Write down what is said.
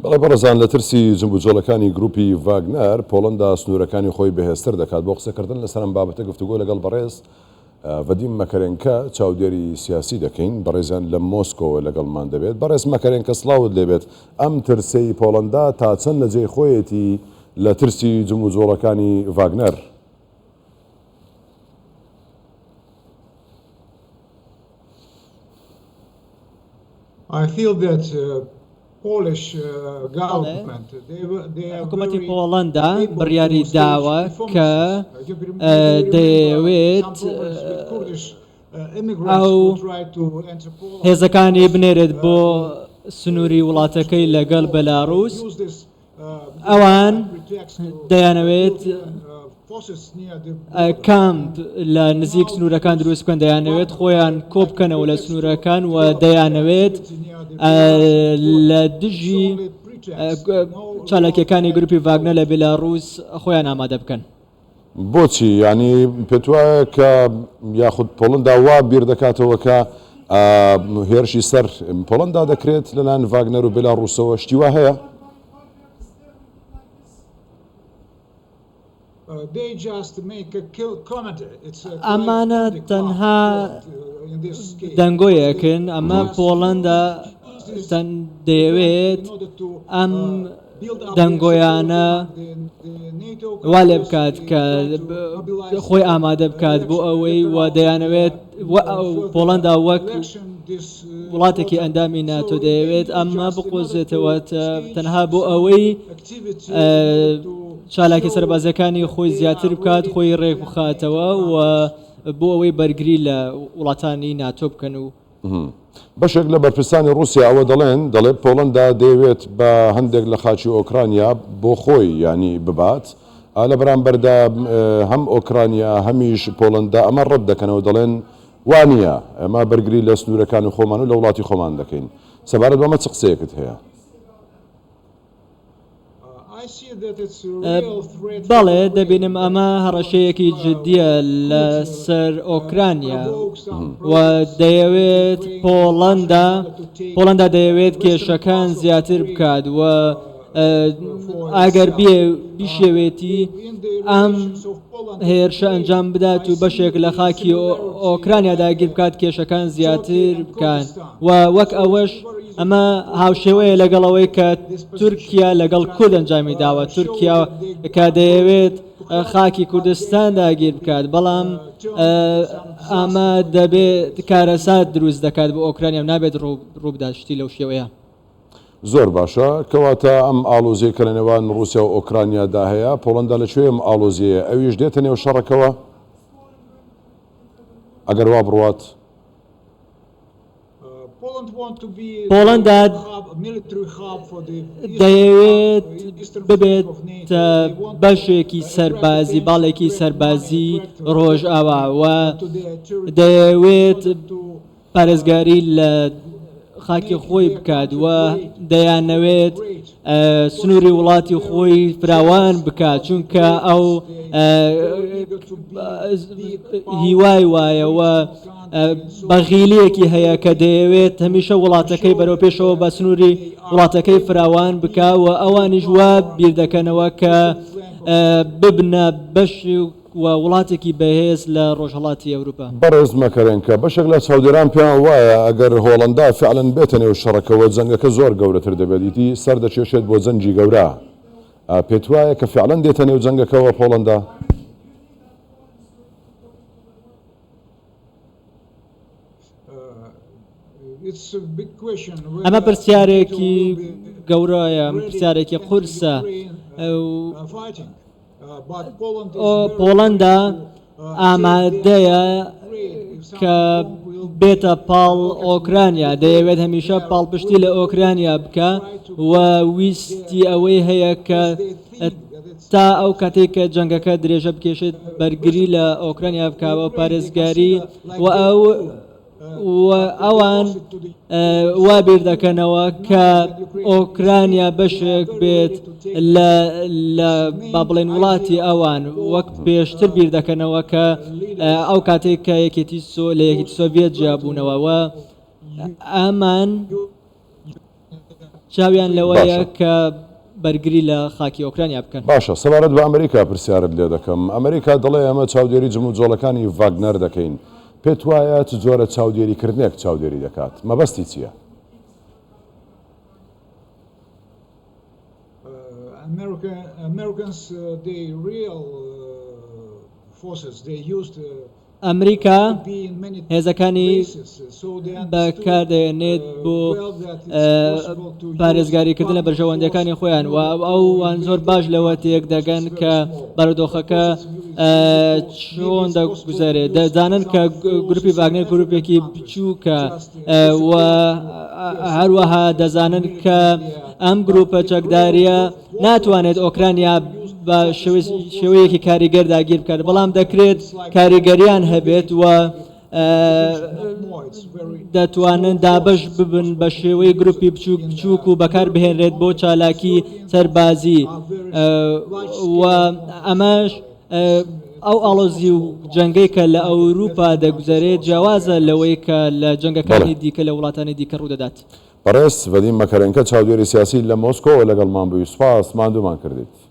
بەڵێ بەڕێزان لە ترسی جموجۆڵەکانی گروپی ڤاگنەر، پۆڵەندا سنوورەکانی خۆی بەهێزتر دەکات. بۆ قسەکردن لەسەر ئەم بابەتە گفتوگۆ لەگەڵ بەڕێز ڤەدیم مەکەرێنکە چاودێری سیاسی دەکەین. بەڕێزیان لە مۆسکۆوە لەگەڵمان دەبێت. بەڕێز مەکەرێنکە سڵاوت لێبێت. ئەم ترسەی پۆڵەندا تا چەند لە جێی خۆیەتی لە ترسی جموجۆڵەکانی ڤاگنەر؟ حکومەتی پۆڵەندا بڕیاری داوە کە دەیەوێت ئەو هێزەکانی بنێرێت بۆ سنووری وڵاتەکەی لەگەڵ بەلاڕوس. ئەوان دەیانەوێت کامپ لە نزیک سنوورەکان دروست بکەن، دەیانەوێت خۆیان کۆبکەنەوە لە سنوورەکان و دەیانەوێت لە دژی چالاکیەکانی گروپی ڤاگنەر لە بێلاڕووس خۆیان ئامادە بکەن. بۆچی؟ یانی پێتوایە کە یاخود پۆڵندا وا بیر دەکاتەوە کە هێرشی سەر پۆڵندا دەکرێت لەلایەن ڤاگنەر و بێلاڕووسەوە شتی وا هەیە؟ ئەمانە تەنها دەنگۆیەکن، ئەمە پۆڵەندا دەیەوێت ئەم دەنگۆیانە وا لێ بکات کە خۆی ئامادە بکات بۆ ئەوەی و دەیانەوێت پۆڵەندا وەک وڵاتێکی ئەندامی ناتۆ دەیەوێت ئەمە بقۆزێتەوە تەنها بۆ ئەوەی چالاکی سەربازیەکانی خۆی زیاتر بکات خۆی ڕێک بخاتەوە و بۆ ئەوەی بەرگری لە وڵاتانی ناتۆ بکەن و بەشێک لە بەرپرسانی ڕووسیا ئەوە دەڵێن، دەڵێ پۆڵەندا دەیەوێت بە هەندێک لە خاکی ئۆکرانیا بۆ خۆی یانی ببات، لە بەرامبەردا هەم ئۆکرانیا هەمیش پۆڵەندا ئەمە ڕەت دەکەنەوە دەڵێن وا نییە، ئێمە بەرگری لە سنوورەکانی خۆمان و لە وڵاتی خۆمان دەکەین. سەبارەت بەمە چ قسەیەکت هەیە؟ بەڵێ دەبینم ئەمە هەڕەشەیەکی جددیە لەسەر ئۆکرانیا و دەیەوێت پۆڵەندا پۆڵەندا دەیەوێت کێشەکان زیاتر بکات و ئەگەر بێ بیشێوێتی ئەم هێرشە ئەنجام بدات و بەشێک لە خاکی ئۆکرانیا داگیر بکات کێشەکان زیاتر بکان و وەک ئەوەش ئەمە هاوشێوەیە لەگەڵ ئەوەی کە تورکیا لەگەڵ کورد ئەنجامی داوە تورکیا کە دەیەوێت خاکی کوردستان داگیر بکات بەڵام ئەمە دەبێت کارەسات دروست دەکات بۆ ئۆکرانیا و نابێت ڕووبدات شتی لەو شێوەیە. زۆر باشە، کەواتە ئەم ئاڵۆزیەی کە لە نێوان ڕووسیا و ئۆکرانیادا هەیە، پۆڵەندا لە کوێی ئەم ئاڵۆزیەیە؟ ئەویش دێتە نێو شەڕەکەوە؟ ئەگەر وا بڕوات؟ پۆڵەندا دەیەوێت ببێت بەشێکی سەربازی باڵێکی سەربازی ڕۆژئاوا و دەیەوێت پارێزگاری لە خاکی خۆی بکات و دەیانەوێت سنووری وڵاتی خۆی فراوان بکات چونکە ئەو هیوای وایە و بەغیلیەکی هەیە کە دەیەوێت هەمیشە وڵاتەکەی بەرەو پێشەوە بە سنووری وڵاتەکەی فراوان بکە و ئەوانیش وا بیر دەکەنەوە کە ببنە بەشی و وڵاتێکی بەهێز لە ڕۆژهەڵاتی ئەوروپا. بەڕێز مەکەرێنکە، بەشێک لە چاودێران پێیان وایە ئەگەر هۆڵەندا فیعلەن بێتە نێو شەڕەکەوە جەنگەکە زۆر گەورەتر دەبێت، ئیدی سەر دەکێشێت بۆ جەنگی گەورە. پێتوایە کە فیعلەن دێتە نێو جەنگەکەوە پۆڵەندا؟ ئەمە پرسیارێکی گەورەیە، پرسیارێکی قورسە. پۆڵەندا ئامادەیە کە بێتە پاڵ ئۆکرانیا، دەیەوێت هەمیشە پاڵپشتی لە ئۆکرانیا بکە و ویستی ئەوەی هەیە کە تا ئەو کاتێک کە جەنگەکە درێژە بکێشێت بەرگری لە ئۆکرانیا بکەوە پارێزگاری و ئەو و ئەوان وا بیر دەکەنەوە کە ئۆکرانیا بەشێک بێت لە لە با بڵێن وڵاتی ئەوان وەک پێشتر بیر دەکەنەوە کە ئەو کاتێک کە یەکێتی سۆ لە یەکێتی سۆڤیەت جیابوونەوە و ئەمان. چاویان لەوەیە باشە. کە بەرگری لە خاکی ئۆکرانیا بکەن. باشە سەبارەت بە ئەمریکا پرسیارت لێ دەکەم، ئەمریکا دەڵێ ئێمە چاودێری جموجۆڵەکانی ڤاگنەر دەکەین، پێت وایە چ جۆرە چاودێریکردنێک چاودێری دەکات؟ مەبەستی چییە؟ ئەمریکا هێزەکانی بەکاردەهێنێت بۆ پارێزگاریکردن لە بەرژەوەندیەکانی خۆیان و ئەوان زۆر باش لەوە تێک دەگەن کە بارودۆخەکە چۆن دەگوزارێت دەزانن کە گروپی ڤاگنەر گروپێکی بچووکە و هەروەها دەزانن کە ئەم گروپە چەکداریە ناتوانێت ئۆکرانیا بە شێوەیەکی کاریگەر داگیر بکات، بەڵام دەکرێت کاریگەریان هەبێت و دەتوانن دابەش ببن بە شێوەی گروپی بچووک بچووک و بەکار بهێنرێت بۆ چالاکی سەربازی و ئەمەش ئەو ئاڵۆزی و جەنگەی کە لە ئەوروپا دەگوزەرێت جیاوازە لەوەی کە لە جەنگەکانی دیکە لە وڵاتانی دیکە ڕوودەدات. بەڕێز ڤەدیم مەکەرێنکە چاودێری سیاسی لە مۆسکۆوە لەگەڵمان بووی سوپاس ماندوومان کردیت.